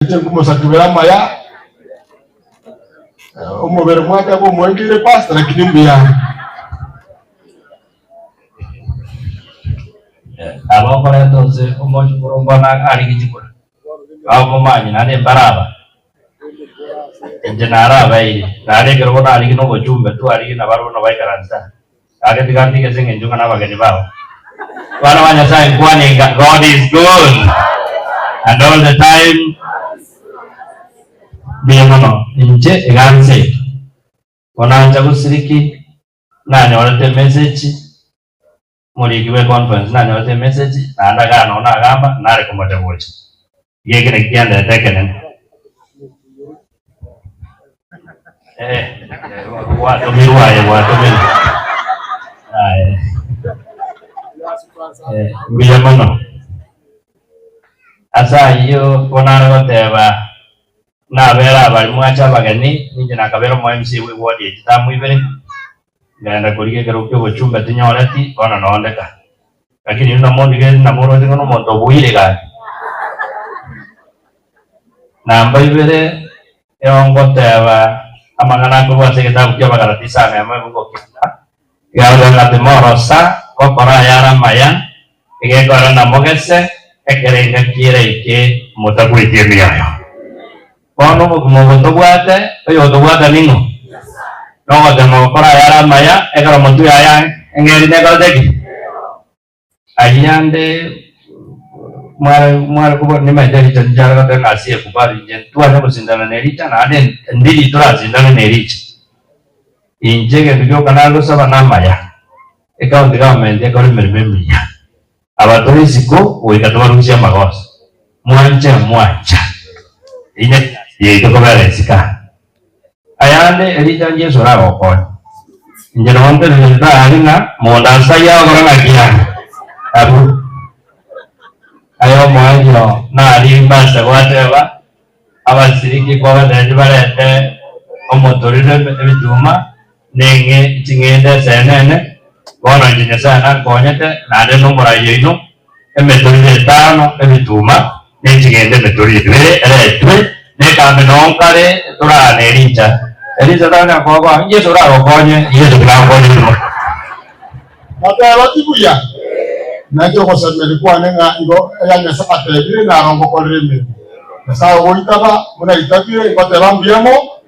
Inche nkomosakibera amaya, omobere mwateba omoengeire pastor lakini mbuya are. Aba okoreta ase omochukuru mbona arigie chikura, abamomanye naende mbaraba, inche narabaeire, naende ekero bono arigie na obochumbe twarigie nabarabwo nabaikaranse aa. Gaki tiga ntige ase eng'encho ng'a nabageni bao. Abana ba Nyasae nkwane ng'a God is good and all the time. Mbuya mono inche iga nse konancha gosiriki nanyorete emessage omoriki bwe conference nanyorete emessage naende igaa noo nagamba nare komocha gocha. Iga eke naki kiandete ekenene. Eh, gwatomirwe aye gwatomirwe. Aye. Eh, mbuya mono. Ase ayio bono nare goteba nabere abari mwacha abageni, ninche nakabera omo MC bwe ward eye chitamu ibere, ngaenda korigia ekerogo kia obochumbe tinyoreti, bono nondeka. Lakini inwe namondigeretie namoroche ng'a nomonto obuire gaki. Namba ibere, ero ngoteba amang'ana akorwa ase egetabu kia Abagalati isano emo ebuku kenda, iga ng'a timorosa gokora ayare amaya, egekora namogese ekero engaki eraike motakweti emioyo. Bono obogima obo tobwate, oyotobwata ning'o? Nogotema gokora ayare amaya, ekero motwe yaye eng'eri nekorete ki? Ayio ande mware mware kobo nimaete richa ninchare goteba ng'a ase ekubali inche ntwanye gosindana ne richa naende ndiri torasindane ne richa. Inche egento gioka nare gosaba namaya, ecounty government ekore emeremo emiya. Aba tore isiko goika tobarusie amagoso. Mwanche mwancha. Eyio negasi yaito kobera isiko aa. Ayande erieta Yeso oragokonye. Inche nabo ntenenerete aria ng'a monto ase taiyo agokora ng'aki aya. Abwo. Aye omoerio naria mbase gwateba abasiriki kwabatebi barete omotoriro ebituma neng'e ching'ende esenene, bono inche Nyasae nankonyete, naende nomorai oino, emetoriro etano ebituma, ne ching'ende emetoriro ebere eretwe, nekambe noo nkare toraane Elija. Elija tanya koba, Yeso oragokonye, Yeso tiga agokonye rimo. Nateba tibuya, nainche ogosemeria kwane ng'a igo eria Nyasae atebire naro ngokorera emeremo. Nyasae ogoitaba, buna aitabire, ngoteba mbuya mono.